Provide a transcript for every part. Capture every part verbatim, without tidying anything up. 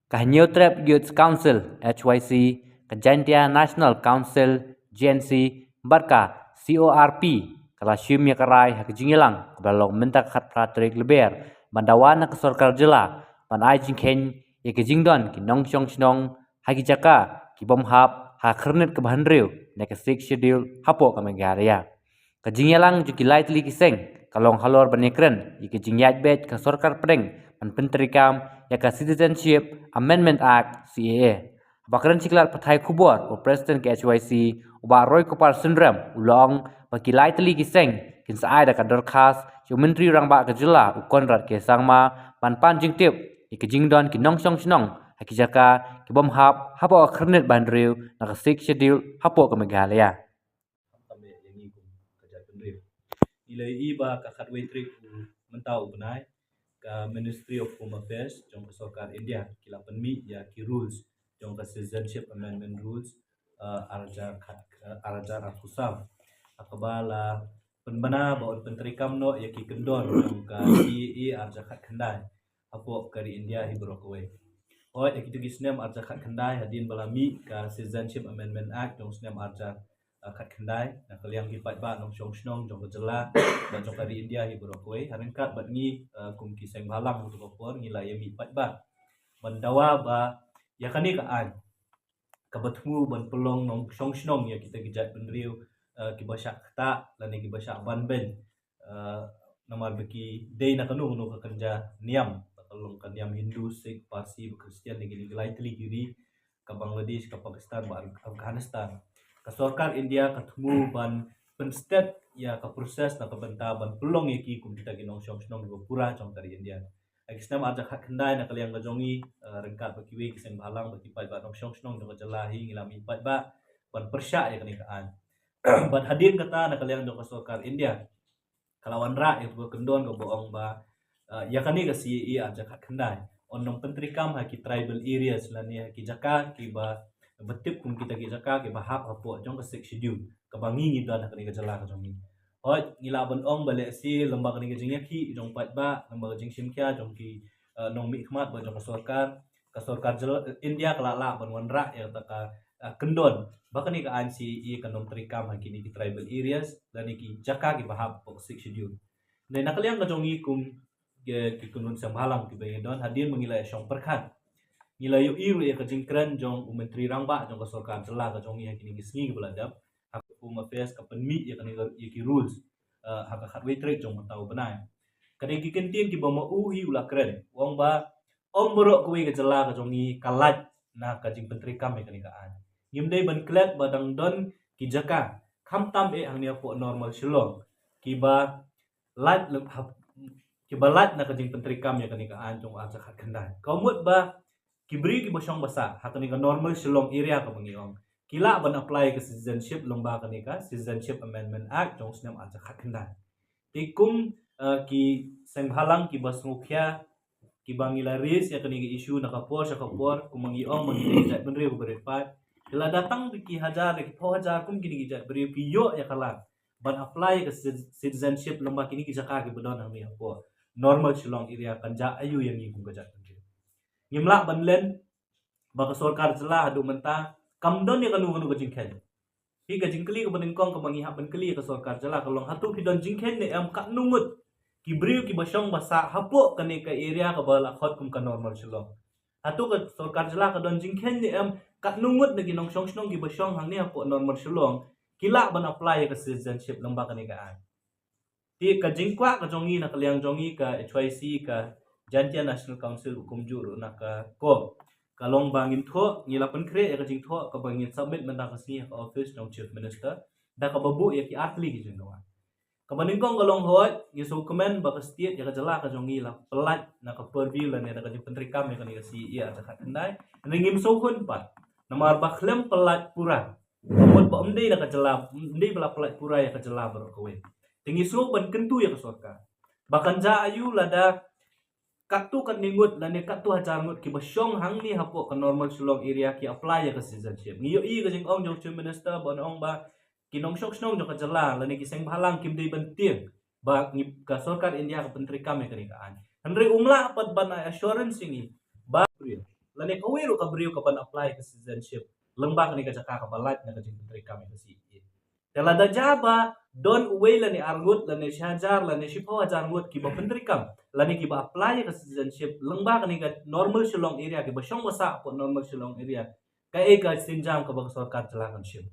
Ka Hynñiewtrep Youth Council, H Y C, ka Jaintia National Council, J N C, bad ka C O R P, ka la shim ïa ka rai ha ka jingïalang kaba la long mynta ka khatphra tarik Lber, ban dawa na ka sorkar jylla ban ai jingkheiñ ïa ka jingdon ki nongshong shnong ha ki jaka ki bym hap ha ka khyrnit kaba hynriew na ka Sixth Schedule hapoh ka Meghalaya. Ka jingïalang jong ki lai tylli ki seng ka long halor ban ïakren ïa ka jingïaid beit ka sorkar pdeng ban pyntreikam ïa ka Citizenship Amendment Act, C A A. Haba kren sha ki lad pathai khubor u President ka H Y C, u Bah Roykuppar Shinrem, u la ong ba ki lai tylli ki seng kin sa ai da ka dorkhas sha u Myntri Rangbah ka jylla u Conrad K Sangma ban pan jingtip ïa ka jingdon ki nongshong shnong ha ki jaka ki bym hap hapoh ka khyrnit ba hynriew na ka Sixth Schedule hapoh ka Meghalaya. Tam ïa ngi kum ka jaitbynriew. Ngi la ïohi ba ka khatwei tarik u mynta u bnai, ka Ministry of Home Affairs jong ka sorkar India ki la pynmih ïa ki rules jong ka Citizenship Amendment Rules, eh, ar hajar khat, eh, ar hajar arphew saw, ha kaba la pynbna ba yn pyntreikam noh ïa ki kyndon jong ka C A A ar hajar khatkhyndai hapoh ka ri India hi baroh kawei. Hooid, ha kito ki snem ar hajar khatkhyndai, hadien ba la mih ka Citizenship Amendment Act jong snem ar hajar, eh, khatkhyndai, na ka liang ki paidbah nongshong shnong jong ka jylla bad jong ka ri India hi baroh kawei, ha ryngkat bad ngi, eh, kum ki seng bhalang ha kato ka por, ngi la ïa mih paidbah ban dawa ba ïa kane ka aiñ kaba thmu ban pynlong nongshong shnong ïa kita ki jaitbynriew, eh, kiba shah ktah lane kiba shah ban beiñ, eh, namar ba ki dei na kano kano ka kynja niam, ba ka long ka niam Hindu, Sikh, Parsi, ba Khristan, ne kine ki lai tylli ki ri, ka Bangladesh, ka Pakistan, ba Afghanistan. Ka sorkar India ka thmu ban pynstet ïa ka proses na ka bynta ban pynlong ïa ki kum kita ki nongshong shnong kiba pura jong ka ri India. Ha ki snem ar hajar khatkhyndai, na ka liang ka jong ngi, eh, ryngkat bad kiwei ki seng bhalang, bad ki paidbah nongshong shnong jong ka jylla hi, ngi la mih paidbah ban pyrshah ïa kane ka aiñ. Bad hadien kata, na ka liang jong ka sorkar India ka la wanrah ïa ka kyndon kaba ong ba, eh, ïa kane ka C A A ar hajar khatkhyndai yn nym pyntreikam ha ki tribal areas lane ha ki jaka kiba, ba tip kum kita ki jaka kiba hap hapoh jong ka Sixth Schedule kaba ngi ngi don ha kane ka jylla ka jong ngi. Hooid, ngi lah ban ong ba lehse lem bad kane ka jingïakhih jong paidbah, lem bad ka jingshimkhia jong ki, eh, nongmihkhmat bad jong ka sorkar, ka sorkar jylla, eh, India ka la lah ban wanrah ïa kata ka, eh, kyndon ba kane ka aiñ C A A kan nym treikam ha kine ki tribal areas lane ki jaka kiba hap hapoh Sixth Schedule. Dei na ka liang ka jong ngi kum ki, ki kynhun seng bhalang kiba ngi don, hadien ba ngi la ïa shong pyrkhat, ngi la ïohi ruh ïa ka jingkren jong u Myntri Rangbah jong ka sorkar jylla ka jong ngi ha kine ki sngi kiba la dep, ha ka Home Affairs ka pynmih ïa kane ka, ïa ki rules, eh, ha ka khatwei tarik jong mynta u bnai. Ka dei ki kyntien kiba ma u hi u la kren, u ong ba ym baroh kawei ka jylla ka jong ngi ka lait na ka jingpyntreikam ïa kane ka aiñ. Ngim dei ban klet ba dang don ki jaka, khamtam eh hangne hapoh Normal Shillong, kiba lait lem-, hap-, kiba lait na ka jingpyntreikam ïa kane ka aiñ jong ar hajar khatkhyndai. Ka mut ba ki briew kiba shong ba sah ha kane ka Normal Shillong area kaba ngi ong, ki lah ban apply ka citizenship lyngba kane ka Citizenship Amendment Act jong snem ar hajar khatkhyndai. Te kum, eh, ki seng bhalang kiba sngewkhia, kiba ngi la raise ïa kane ka issue na ka por sha ka por, kumba ngi ong ba ngi dei ki jaitbynriew kiba rit paid, ki la da tang da ki hajar, da ki phew hajar kum kine ki jaitbynriew ki ïoh ïa ka lad ban apply ïa ka ci-, citizenship lyngba kine ki jaka kiba don hangne hapoh Normal Shillong area, kan jia aiu ïa ngi kum ka jaitbynriew? Ngim lah ban len ba ka sorkar jylla haduh mynta kam don ïa kano kano ka jingkheiñ. Hi ka jingkylli kaba nyngkong kaba ngi hap ban kylli ïa ka sorkar jylla ka long, hato ki don jingkheiñ ne em katno ngut ki briew kiba shong ba sah hapoh kane ka area kaba la khot kum ka Normal Shillong? Hato ka sorkar jylla ka don jingkheiñ ne em katno ngut na ki nongshong shnong kiba shong hangne hapoh Normal Shillong ki lah ban apply ïa ka citizenship lyngba kane ka aiñ? Te ka jingkwah ka jong ngi na ka liang jong ngi ka H Y C, ka Jaintia National Council, kumjuh ruh na ka COB, ka long ba ngin thoh, ngi la pynkhreh ïa ka jingthoh kaba ngin submit mynta ka sngi ha ka office jong Chief Minister da kaba buh ïa ki artylli ki jingdawa. Kaba nyngkong ka long, hooid, ngi sngewkmen ba ka state, ïa ka jylla ka jong ngi la pyllait na ka purview lane na ka jingpyntreikam ïa kane ka C A A ar hajar khatkhyndai. Hynrei ngim sngewhun pat namar ba khlem pyllait pura, ka mut ba ym dei na ka jylla, ym dei ba la pyllait pura ïa ka jylla baroh kawei. Te ngi sngew ban kyntu ïa ka sorkar ba kan jia aiu lada katto katne ngut lane katto hajar ngut kiba shong hangne hapoh ka Normal Shillong area ki apply ïa ka citizenship. Ngi ïohi ka jingong jong Chief Minister ba ong ba ki nongshong shnong jong ka jylla lane ki seng bhalang kim dei ban tieng ba ngi, ka sorkar India ka pyntreikam ïa kane ka aiñ. Hynrei um lah pat ban ai assurance ïa ngi ba lane kawei ruh ka briew ka ban apply ka citizenship lyngba kane ka jaka kaba lait na ka jingpyntreikam ïa ka C A A. Te lada jia ba don uwei lane arngut lane shihajar lane shiphew hajar ngut kiba pyntreikam lane kiba apply ïa ka citizenship lyngba kane ka Normal Shillong Area, kiba shong ba sah hapoh Normal Shillong Area, kaei ka sienjam kaba ka sorkar jylla kan shim?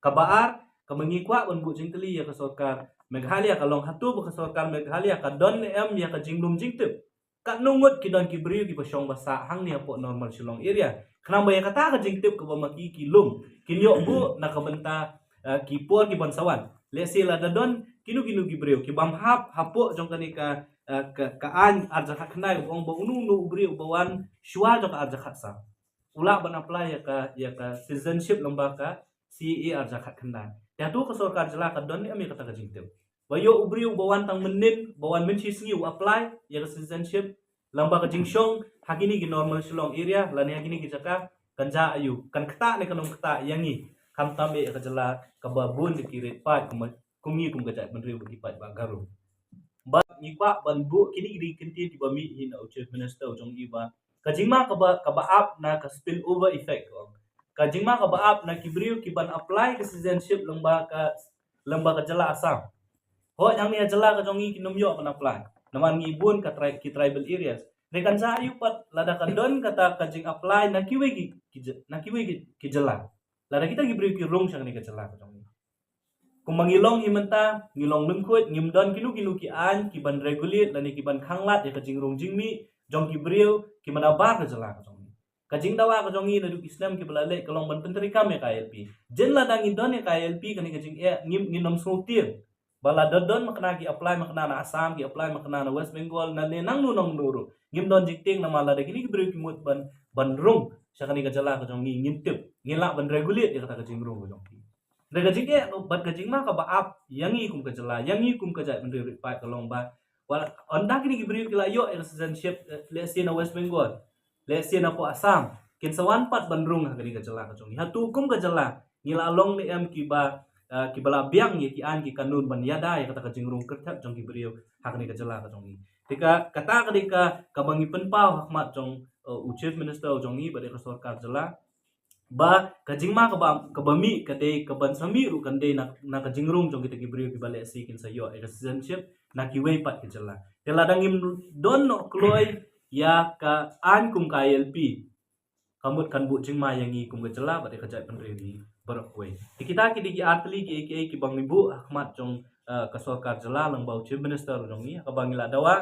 Kaba ar, kaba ngi kwah ban buh jingkylli ïa ka sorkar Meghalaya ka long, hato ba ka sorkar Meghalaya ka don ne em ïa ka jinglum jingtip katno ngut ki don ki briew kiba shong ba sah hangne hapoh Normal Shillong Area? Khnang ba ïa kata ka jingtip kaba ma ki ki lum, kin ïoh buh na ka bynta, eh, ki por ki ban sa wan. Let's say lada don kino kino ki briew ki bym hap hapoh jong kane ka, eh, ka, ka aiñ arhajar khatkhyndai, ba ong ba uno uno u briew uba wan shuwa jong ka arhajar khatsaw u lah ban apply ïa ka, ïa ka citizenship lyngba ka C A A arhajar khatkhyndai. Te hato ka sorkar jylla ka don ne em ïa kata ka jingtip ba ïoh u briew uba wan tang mynnin, ba wan mynshisngi, u apply ïa ka citizenship lyngba ka jingshong ha kine ki Normal Shillong Area lane ha kine ki jaka? Kan jia aïu? Kan ktah ne kan ym ktah ïa ngi, khamtam eh ïa ka jylla kaba bun ki riewpaid kum, kum ngi kum ka jaitbynriew ba ki paidbah Garo? Bad ngi kwah ban buh kine ki dei ki kyntien kiba mih hi na u Chief Minister u jong i ba ka jingma kaba, kaba ap na ka spill over effect, ka ong. Ka jingma kaba ap na ki briew ki ban apply ka citizenship lyngba ka, lyngba ka jylla Assam. Hooid, hangne ha jylla ka jong ngi kin ym ïoh ban apply namar ngi bun ka tri-, ki tribal areas. Te kan jia aïu pat lada ka don kata ka jing apply na kiwei ki, ki jy-, na kiwei ki, ki jylla, lada kita ki briew ki rung sha kane ka jylla ka jong ngi? Kumba ngi long hi mynta, ngi long lyngkhuid, ngim don kino kino ki aiñ ki ban regulate lane ki ban khanglad ïa ka jingrung jingmih jong ki briew kiba nabar ka jylla ka jong ngi. Ka jingdawa ka jong ngi naduh ki snem kiba la leit ka long ban pyntreikam ïa ka I L P. Jin lada ngi don ïa ka I L P, kane ka jingeh ngim, ngin ym sngewtieng ba lada don makna ki apply makna na Assam, ki apply makna na West Bengal, na ne nangno nangno ruh, ngim don jingtieng namar lada kine ki briew ki mut ban, ban rung sha kane ka jylla ka jong ngi, ngin tip, ngin lah ban regulate ïa kata ka jingrung ka jong ki. Te ka jingeh bad ka jingma kaba ap ïa ngi kum ka jylla, ïa ngi kum ka jaitbynriew riewpaid ka long ba wat ynda kine ki briew ki la ïoh ïa ka citizenship, eh, let's say na West Bengal, let's say na poh Assam, kin sa wan pat ban rung ha kane ka jylla ka jong ngi. Hato kum ka jylla ngi la long ne em kiba, eh, kiba la biang ïa ki aiñ ki kanun ban ïada ïa kata ka jingrung kyrthep jong ki briew ha kane ka jylla ka jong ngi? Te ka, kata ka dei ka, kaba ngi pynpaw ha khmat jong, eh, u Chief Minister u jong ngi bad ïa ka sorkar jylla, ba ka jingma kaba, kaba mih ka dei, ka ban sa mih ruh kan dei na, na ka jingrung jong kita ki briew kiba lehse kin sa ïoh ïa ka citizenship na kiwei pat ki jylla. Te lada ngim don noh kloi ïa ka aiñ kum ka I L P, ka mut kan buh jingma ïa ngi kum ka jylla bad ïa ka jaitbynriew ngi baroh kawei. Te kita ki dei ki artylli kiei kiei kiba ngi buh ha khmat jong, eh, ka sorkar jylla lyngba u Chief Minister jong ngi, kaba ngi la dawa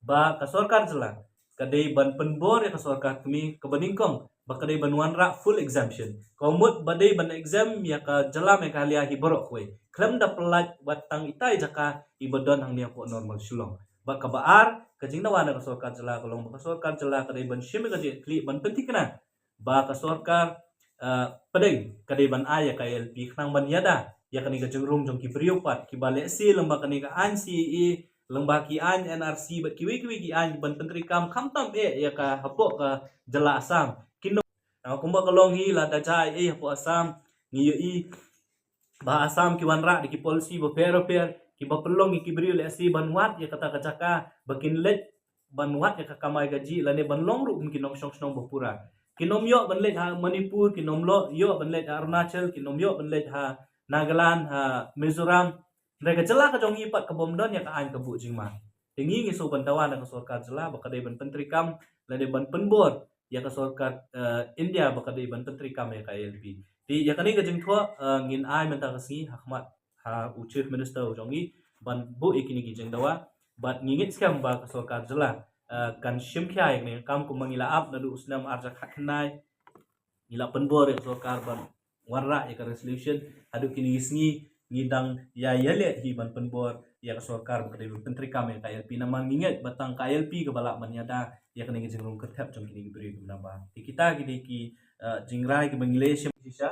ba ka sorkar jylla ka dei ban pynbor ïa ka sorkar kmie kaba nyngkong ba ka dei ban wanrah full exemption. Ka mut ba dei ban exempt ïa ka jylla Meghalaya hi baroh kawei, khlem da pyllait wat tang itai jaka iba don hangne hapoh Normal Shillong. Bad kaba ar, ka jingdawa na ka sorkar jylla ka long ba ka sorkar jylla ka dei ban shim ïa ka jingkitkhlieh ban pynthikna ba ka sorkar, eh, pdeng ka dei ban ai ïa ka I L P khnang ban ïada ïa kane ka jingrung jong ki briew pat kiba lehse lyngba kane ka aiñ C A A, lyngba ki aiñ N R C bad kiwei kiwei ki aiñ ban pyntreikam khamtam eh ïa ka hapoh ka jylla Assam. Kin, ah, kumba ka long hi, lada jia ei ei hapoh Assam, ngi ïohi ba Assam ki wanrah da ki policy bapher bapher kiba pynlong ïa ki briew lehse ban wad ïa kata ka jaka ba kin leit ban wad ïa ka kamai kajih lane ban long ruh kum ki nongshong shnong bapura. Kin ym ïoh ban leit ha Manipur, kin ym ïoh ban leit ha Arunachal, kin ym ïoh ban leit ha Nagaland, ha Mizoram. Hynrei ka jylla ka jong ngi pat ka bym don ïa ka aiñ ka buh jingma. Te ngi ngi sngewbha ban dawa na ka sorkar jylla ba ka dei ban pyntreikam lane ban pynbor ïa ka sorkar, eh, India ba ka dei ban pyntreikam ïa ka I L P. Te ïa kane ka jingthoh, eh, ngin ai mynta ka sngi ha khmat ha u Chief Minister u jong ngi ban buh ïa kine ki jingdawa, bad ngi ngeit skhem ba ka sorkar jylla, eh, kan shim khia ïa kane ka kam kumba ngi la ap naduh u snem arhajar khatkhyndai. Ngi la pynbor ïa ka sorkar ban wanrah ïa ka resolution, haduh kine ki sngi ngi dang ïa ïaleh hi ban pynbor ïa ka sorkar ba ka dei ban pyntreikam ïa ka I L P namar ngi ngeit ba tang ka I L P kaba lah ban ïada ïa kane ka jingrung kyrthep jong kine ki briew kiba nabar. Te kita ki dei ki, eh, jingrai kiba ngi la shim shisha.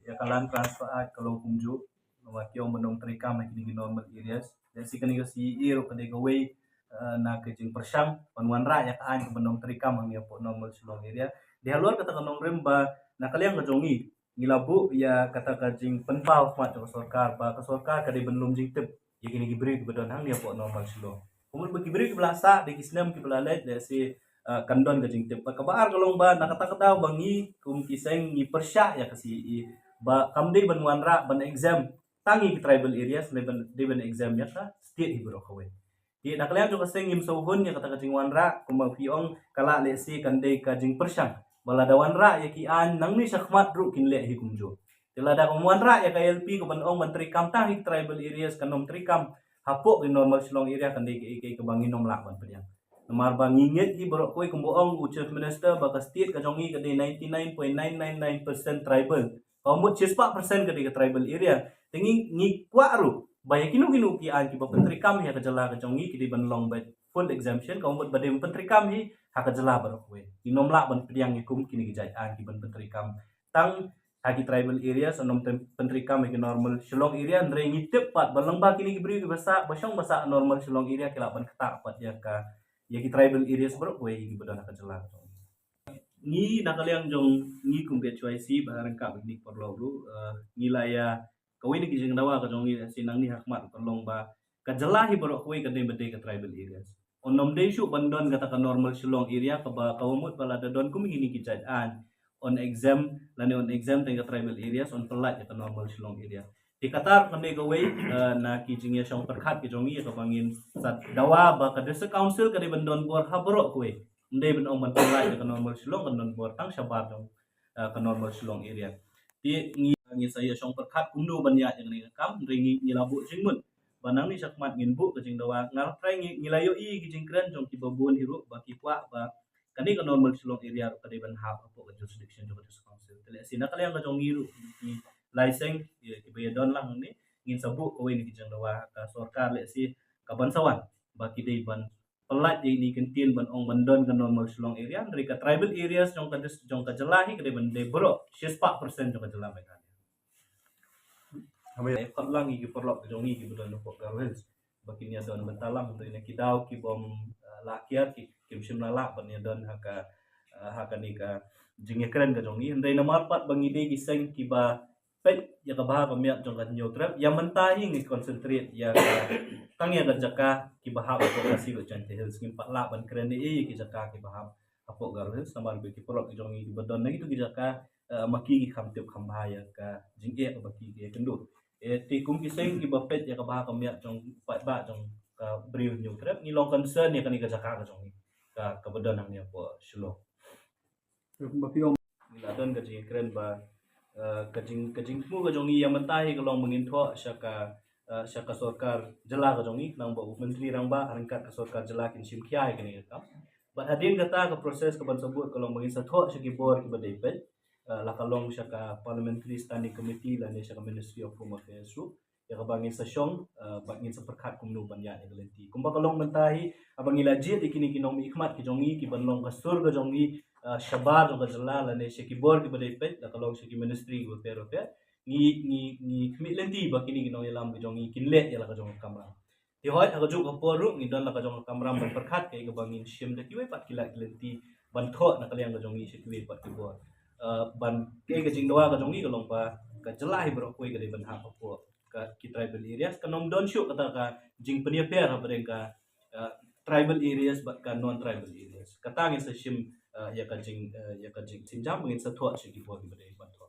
Ïa ka Land Transfer Act ka long kumjuh, namar ki ong ban ym treikam ha kine ki normal areas. Lehse kane ka C A A ruh ka dei kawei, eh, na ka jingpyrshang ban wanrah ïa ka aiñ ka ban ym treikam hangne hapoh Normal Shillong Area. Te halor kata ka nongrim ba na ka liang ka jong ngi, ngi la buh ïa kata ka jingpynpaw khmat jong ka sorkar ba ka sorkar ka dei ban lum jingtip ïa kine ki briew kiba don hangne hapoh Normal Shillong. Kumno ba ki briew kiba la sah da ki snem kiba la leit, lehse, uh, kan don ka jingtip. Bad kaba ar ka long ba na kata ka daw ba ngi kum ki seng ngi pyrshah ïa ka C A A ba kam dei ban wanrah ban exempt tang ïa ki tribal areas, dei ban, dei ban exempt ïa ka state hi baroh kawei. Te na ka liang jong ka seng ngim sngewhun ïa kata ka jingwanrah, kumba phi ong ka lah lehse kan dei ka jingpyrshang ba lada wanrah ïa ki aiñ nangne shakhmat ruh kin leh hi kumjuh. Te lada kam wanrah ïa ka I L P ka ban ong ban treikam tang ïa ki tribal areas, kan ym treikam hapoh ki normal Shillong area, kan dei kaei kaei kaba ngin ym lah ban pdiang. Namar ba ngi ngeit hi baroh kawei, kumba ong u Chief Minister, ba ka state ka jong ngi ka dei ninety nine point nine nine nine percent tribal. Ka mut shispah percent ka dei ka tribal area. Te ngi, ngi kwah ruh ba ïa kino kino ki aiñ kiba pyntreikam ïa ka jylla ka jong ngi ki dei ban long beit full exemption, ka mut ba dei ban pyntreikam hi ha ka jylla baroh kawei. Ngin ym lah ban pdiang ïa kum kine ki jait aiñ kiban pyntreikam tang ha ki tribal areas, ym pyntreikam ha ki normal Shillong area. Hynrei ngi tip pat ba lyngba kine ki briew kiba sah, ba shong ba sah normal Shillong area, ki lah ban ktah pat ïa ka, ïa ki tribal areas baroh kawei kiba don ha ka jylla ka jong ngi. Ngi na ka liang jong ngi kum ka H Y C, ba ryngkat bad kine ki paralok ruh, eh, ngi la ïa, kawei na ki jingdawa ka jong ngi, eh, shi nangne ha khmat ka long ba ka jylla hi baroh kawei ka dei ban dei ka tribal areas. Ym dei shuh ban don kata ka normal Shillong area kaba, kaba mut ba lada don kum kine ki jait aiñ, un exempt, lane un exempt tang ka tribal areas, un pyllait ïa ka normal Shillong area. Te kata ruh kan dei kawei, eh, na ki jingïashong pyrkhat ki jong ngi ïa kaba ngin sa dawa ba ka District Council ka dei ban don bor ha baroh kawei. Ym dei ban ong ban pyllait ïa ka normal Shillong, kan don bor tang shabar jong, eh, ka normal Shillong area. Te ngi, ngi sa ïashong pyrkhat kumno ban ïaid ïa kane ka kam, hynrei ngi, ngi la buh jingmut ba nangne shakhmat ngin buh ka jingdawa. Nga la try, ngi, ngi la ïohi ki jingkren jong kiba bun hi ruh ba ki kwah ba kane ka normal Shillong area ruh ka dei ban hap hapoh ka jurisdiction jong ka District Council. Te lehse na ka liang ka jong ngi ruh, ki lai seng, ïa, kiba ïadon lang hangne, ngin sa buh kawei na ki jingdawa ha ka sorkar lehse kaban sa wan, ba ki dei ban pyllait ïa kine ki kyntien ban ong ban don ka normal Shillong area, hynrei ka tribal areas jong ka dis-, jong ka jylla hi ka dei ban dei baroh shispah percent jong ka jylla Meghalaya. Haba ïa khot lang ïa ki paralok jong ngi kiba don hapoh Garo Hills ba kin ïadon bynta lang, hynrei na ki daw ki bym, eh, lah kiar, ki, kim shym la lah ban ïadon ha ka, eh, ha kane ka jingïakren ka jong ngi. Hynrei namar pat ba ngi dei ki seng kiba peit ïa ka bha ka miat jong ka Hynñiewtrep, ïa mynta hi ngi concentrate ïa ka, tang ïa ka jaka kiba hap hapoh Khasi Jaintia Hills, ngim pat lah ban kren ei ei ïa ki jaka kiba hap hapoh Garo Hills, namar ba ki paralok ki jong ngi kiba don na kito ki jaka, eh, ma ki ki kham tip kham bha ïa ka jingeh kaba ki, ki ïakynduh. Eh, te kum ki seng kiba peit ïa ka bha ka miat jong paidbah jong ka briew Hynñiewtrep, ngi long concern ïa kane ka jaka ka jong ngi, ka, kaba don hangne hapoh Shillong. Kumba phi ong, ngi la don ka jingkren ba, eh, ka jing, ka jingthmu ka jong ngi ïa mynta hi ka long ba ngin thoh sha ka, eh, sha ka sorkar jylla ka jong ngi, khnang ba u Myntri Rangbah ryngkat ka sorkar jylla kin shim khia ïa kane ka kam. Bad hadien kata ka process kaban sa bud ka long ba ngin sa thoh sha ki bor kiba dei peit, eh, la ka long sha ka Parliamentary Standing Committee lane sha ka Ministry of Home Affairs ruh, ïa kaba ngin sa shong, eh, bad ngin sa pyrkhat kumno ban ïaid ïa ka lynti. Kumba ka long mynta hi, haba ngi la jied ïa kine ki nongmihkhmat ki jong ngi kiban long ka sur ka jong ngi, eh, shabar jong ka jylla lane sha ki bor kiba dei peit, la ka long sha ki ministry kiba pher bapher, ngi, ngi, ngi khmih lynti ba kine ki nongïalam ki jong ngi kin leh ïa la ka jong ka kamram. Te hooid ha kajuh ka por ruh ngi don la ka jong ka kamram ban pyrkhat kaei kaba ngin shim da kiwei pat ki lad ki lynti ban thoh na ka liang ka jong ngi sha kiwei pat ki bor. Eh, ban, kaei ka jingdawa ka jong ngi ka long ba ka jylla hi baroh kawei ka dei ban hap hapoh ka, ki tribal areas, kan ym don shuh kata ka jingpynïapher hapdeng ka, eh, tribal areas bad ka non tribal areas. Kata ngin sa shim, eh, ïa ka jing, eh, ïa ka jingsienjam, ngin sa thoh sha ki bor kiba dei ban thoh.